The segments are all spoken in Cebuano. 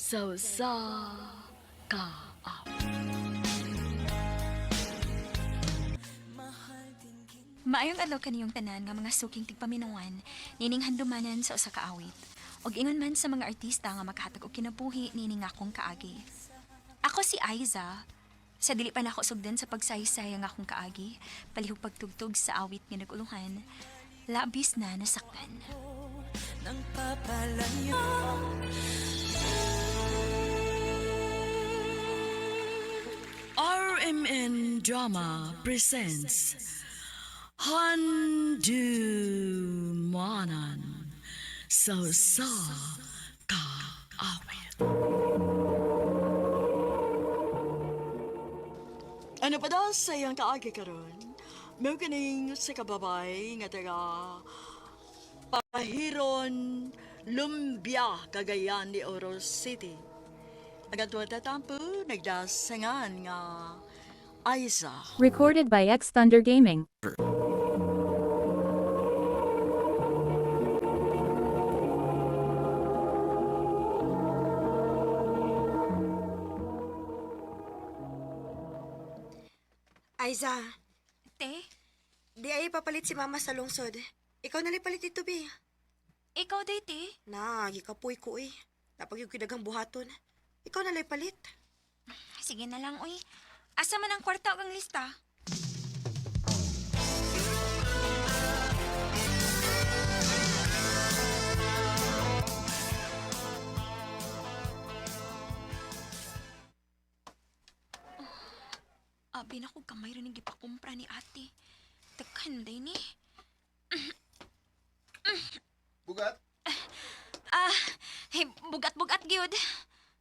Sa usa ka awit. Maayong adlaw kaniyong tanan nga mga suking tigpaminawan, nining handumanan sa usa ka awit. Og ingon man sa mga artista nga makahatag og kinabuhi nining akong kaagi. Ako si Aiza. Sa dili pa nako sugdan sa pagsaysay ang akong kaagi, palihog pagtugtog sa awit nga naguluhan, labis na nasaktan. Nang papalayo. RMN Drama presents Handumanan sa usa ka awit. Ano pa daw sa iyang kaagi karon? Mao kining sa kababay nga taga Pahiron, Lumbia, Cagayan de Oro City. Ang atuwa tatampo, nagdasangan nga Aiza. Recorded by X Thunder Gaming. Aiza, Te, di ay papalit si mama sa lungsod. Ikaw na palit dito, bi. ikaw day te. Na, gikapoy ko eh. Napag yung kidagang buhaton. Ikaw na palit. Sige na lang, uy. Asa man ang kwarta og ang lista? Oh, abi na ko gamay rin ang gipakumpra ni ate. Daghan day ni. Bugat, Ah, hey, bugat-bugat gyud.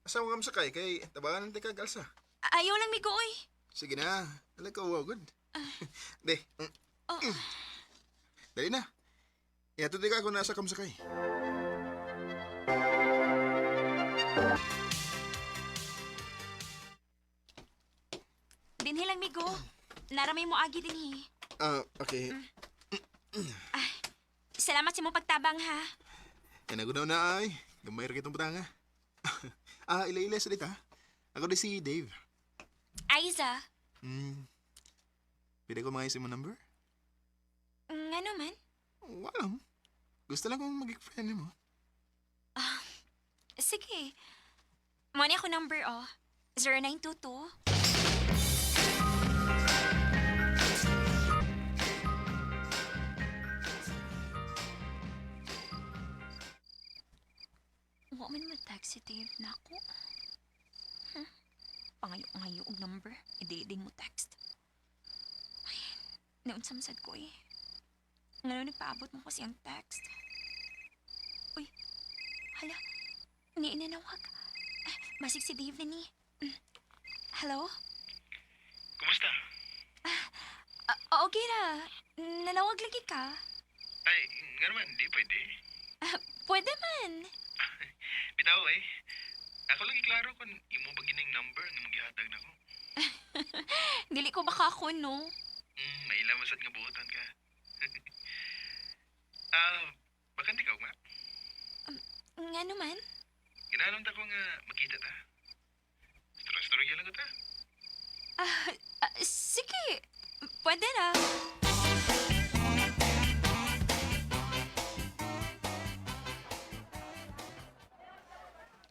asa mo sakay kay tabangan ti kag alsa. Ayaw lang migo, uy. Sige na, alam ka wow, good. De. Oh. Dali na. Ihatod di ka kung nasa kamsakay. Dinhi lang migo. Naramay mo agi dinhi. Ah, okay. Salamat sa imong pagtabang ha. Kaya na ay. Gamay ra kitong butanga. Ah, ila-ila sa dita. Ako di si Dave. Aiza, Pwede ko mga mo number? ngano man? Wala. Gusto lang kong maging friend mo. Sige. Mo ni ako number oh. 0922. Wa man mo-text si Dave nako. Pangayo-ngayo og number, i mo text. Ay, naunsa man sad ko eh. Ngano nagpaabot mo ko siyang text. Uy, hala, ni inanawag. Ah, basig si Dave na ni. Hello? Kumusta? Ah, okay ra. Nanawag lagi ka. Ay, nga naman, di pwede. Ah, pwede man. Bitaw eh. Ako lang iklaro kung imo ba gining number nga magihatag na ko. Dili ko baka ako, no? Maila man sad nga buotan ka. Ah, bakante ka ugma. Nga naman. Ginanon ta ko nga makita ta. Storya lang ko ta. Ah, ah, sige. Pwede na.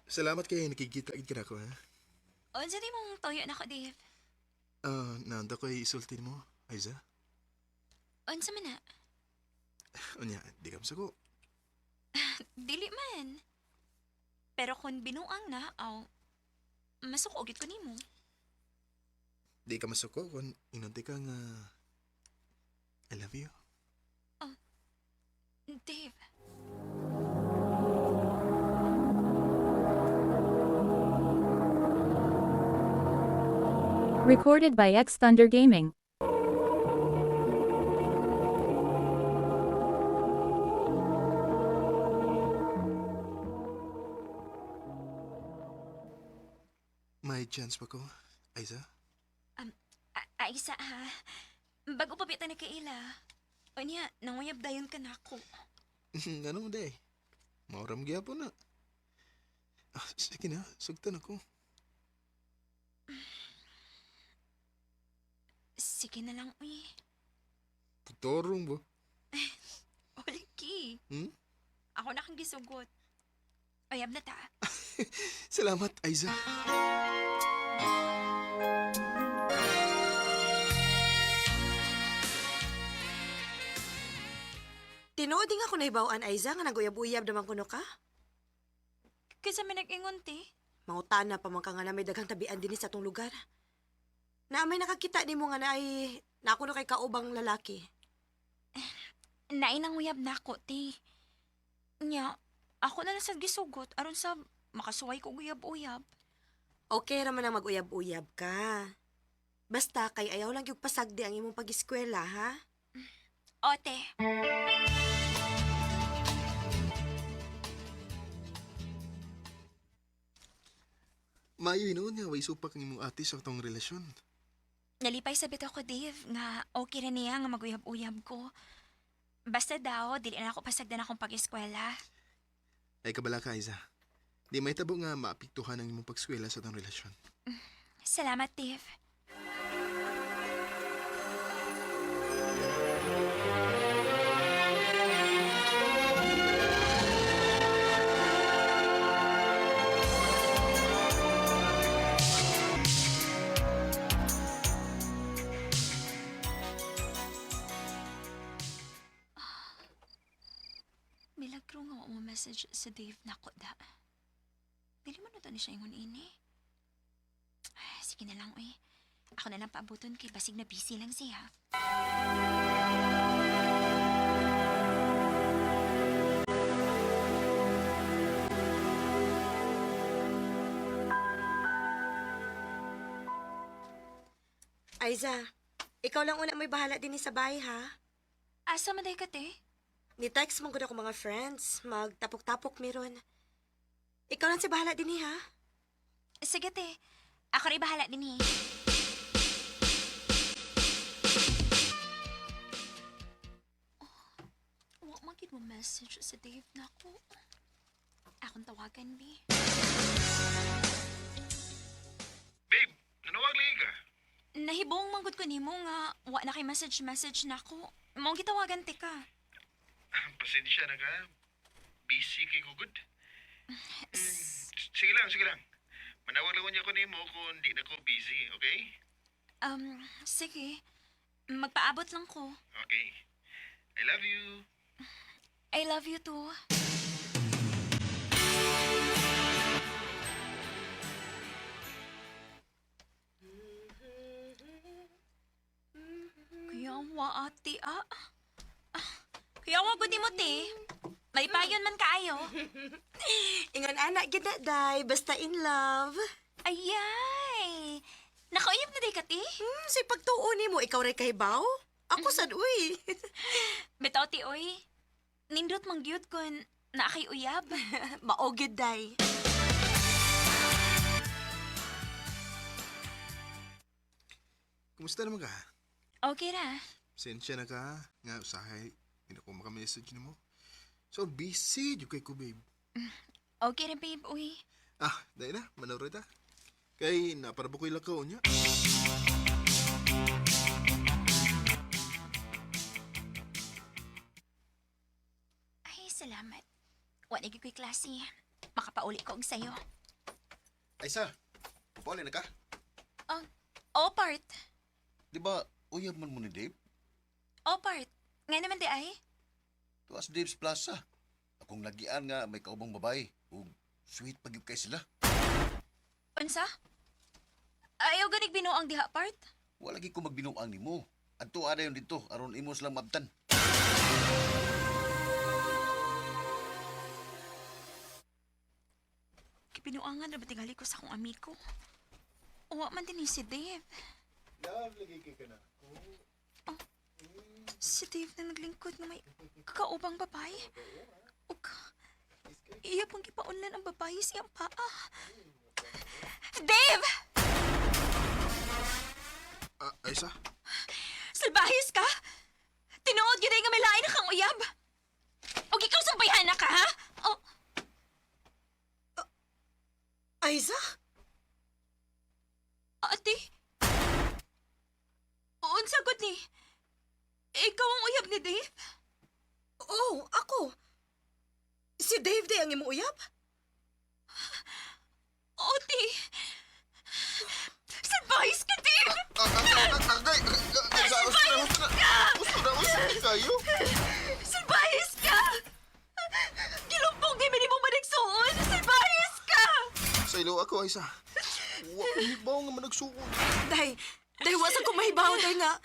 Salamat kay nakikita gid ka na ako, ha? Unsa di mong toyo na ko, Dave? Ah, naanda ko ay isulti mo, Aiza. Unsa man na? Unya, di ka masako. Dili man. Pero kung binuang na, aw, masuko gid ko nimo. Di ka masuko kung inunti ka nga I love you. Dave. Recorded by X Thunder Gaming. May chance pa ko, Aiza? Aisa ha. Bago pa bita nagkaila. Unya, nanguyab dayon ka na ako. Ano mo day? Mauram gyapon na. Ah, sige na, sugtan ako. Sige na lang, uy. Putorong ba? Oliki. Hmm? Ako na kang gisugot. Uyab na ta. Salamat, Aiza. Tinuod nga ako nahibaw-an, Aiza, nga naguyab-uyab naman kuno ka. Kinsa may nag-ingon, te? Mangutana pa man ka nga na may daghang tabian dinhi sa atong lugar. Na may nakakita nimo nga na ay nakuno kay kaubang lalaki. Nainang uyab na ako, te. Nya, ako na lang sa gisugot aron sa makasuway ko uyab-uyab. Okay ra man ang mag-uyab-uyab ka. Basta kay ayaw lang yung pasagdi ang imong pag-eskwela, ha? Ote. Maayo hinuon nga, way supak ang imong ate sa atong relasyon. Nalipay sa bitaw ko, Dave, nga okay ra niya nga maguyab-uyab ko. Basta daw, dili na ako pasagdan akong pag-eskwela. Ay kabala ka, Aiza. Di may tabo nga maapektuhan ang imong pagskwela sa atong relasyon. Salamat, Dave. Milagro nga wa mo message sa Dave nako da. Dili man na to ni siya ingon ini. Ay, sige na lang, uy. Ako na lang paabuton kay basig na busy lang siya. Aiza, ikaw lang una may bahala din sa bahay, ha? Asa man day ka, te? Ni-text mo gud ako mga friends, magtapok-tapok meron. Ikaw lang si bahala din ha? Sige, te. Ako rin bahala din eh. Oh, wa man gid mo message sa Dave nako. Akong tawagan, bi. Babe, nanawag lagi ka. Nahibong manggod ko nimo nga wa na kay message message nako. Mao gitawagan te ka. Pasensya na ka. Busy kay gugod. Sige lang, sige lang. Manawag lang niya ko nimo kung di na ko busy, okay? Sige. Magpaabot lang ko. Okay. I love you. I love you too. Kaya wa ate ah. Ah, Kaya wa gud nimo te. Malipayon man kaayo. Ingon ana gid na day, basta in love. Ayay. Nakauyab na day ka te. Say pagtuo nimo ikaw ray kahibaw? Ako sad uy. Bitaw ti oy. Nindot man gyud kun naa kay uyab. Mao gyud day. Kumusta naman ka? Okay ra. Sensya na ka. Nga, usahay. Hindi na ko makamessage nimo. So, busy. Di kay ko, babe. Okay ra babe uy. Ah, dahil na. Manawra ta. Kay, naparabo ko'y lakaw niya. Ay, salamat. Wa na gyud ko'y klase. Makapauli ko og sayo. Ay, sa, pauli na ka. Oh, oh part. Di ba, uyab man mo ni Dave? Oh part. Nga naman di ay. Tuwas Dave's Plaza. Akong lagian nga may kaubang babae. Ug sweet pag kay sila. Unsa? Ayaw ganig binuang diha part? Wala gi ko magbinuang nimo. Adto ada yon dito aron imo silang maabtan. Kibinuangan ra ba tingali ko sa akong amigo? Uwa man din ni si Dave. Love, lagi kay ka na. Oh, si Dave na naglingkod nga may kakaubang babae. Ug iya pang gipaunlan ang babae siyang paa. Dave! Ah, Aiza? Salbahis ka? Tinuod gyud ay nga may lain na kang uyab. Og ikaw sa bayhana ka, ha? Oh. Ikaw ang uyab ni Dave? Oh, ako. Si Dave day ang imong uyab? Oti! Salbahis ka, Dave! Agay! Gusto na, gusto na, gusto kayo. Salbahis ka! Gilumpong di mo managsuon! Salbahis ka! Sa ilo ako, Aiza. Wa ko hibaw nga managsuon. Day, day wasa ko mahibaw day nga.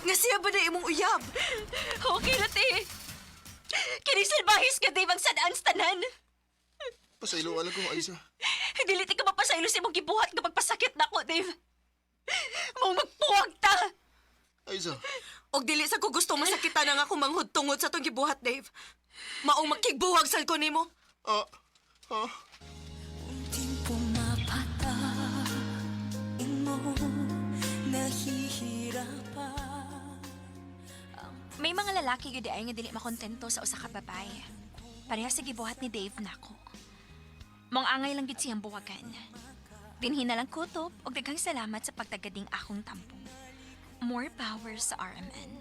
Nga siya ba day imong uyab? Okay na, te. Kini salbahis ka, Dave, ang sadaan sa tanan. Pasaylo lang ko, Aiza. Dili ti ka mapasaylo sa imong gibuhat nga pagpasakit nako, Dave. Mao magpuwag ta. Aiza. Og dili sa ko gusto masakitan ang ako manghud tungod sa tong gibuhat, Dave. Maong makigbuhag sad ko nimo. Ah, ah. Unting pumapatak mo nahihirapan. May mga lalaki gyud ay nga dili makontento sa usa ka babae. Pareha sa gibuhat ni Dave nako. Mong angay lang gid siyang buwagan. Dinhi na lang kutob og daghang salamat sa pagtagading akong tampo. More power sa RMN.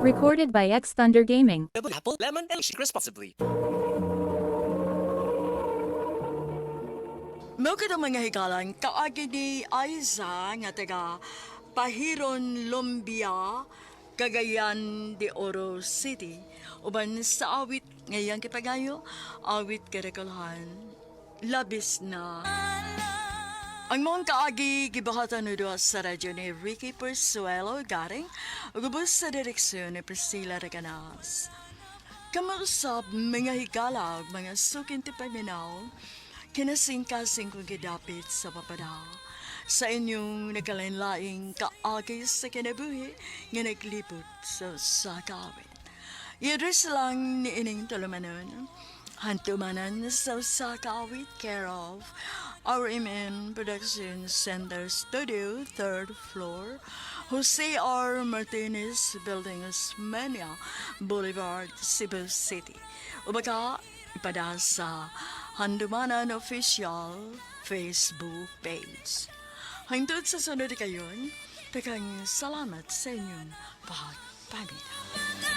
Recorded by X Thunder Gaming. Apple, lemon, and shake responsibly. Mao kadtong mga higalan kaagi ni Aiza nga taga Pahiron Lumbia, Cagayan de Oro City. Uban sa awit ngayang kipagayo, awit karakulhan, labis na. Ang mga kaagi gibahatan ni duha sa radyo ni Ricky Persuelo Garing ug ubos sa direksyon ni Priscilla Reganas. Kamausap mga higala ug mga suking tipaminaw, kinasingkasing kong gidapit sa papada. Sa inyong nagkalainlaing kaagi sa kinabuhi nga naglibot sa sakawit. I-address lang ni ining tulumanon. Hantumanan sa Sakawit, care of RMN Production Center Studio, third floor, Jose R. Martinez Building, Osmeña Boulevard, Cebu City. O baka ipada sa Handumanan Official Facebook page. Hangtod sa sunod kayon, daghang salamat sa inyong pagpaminaw.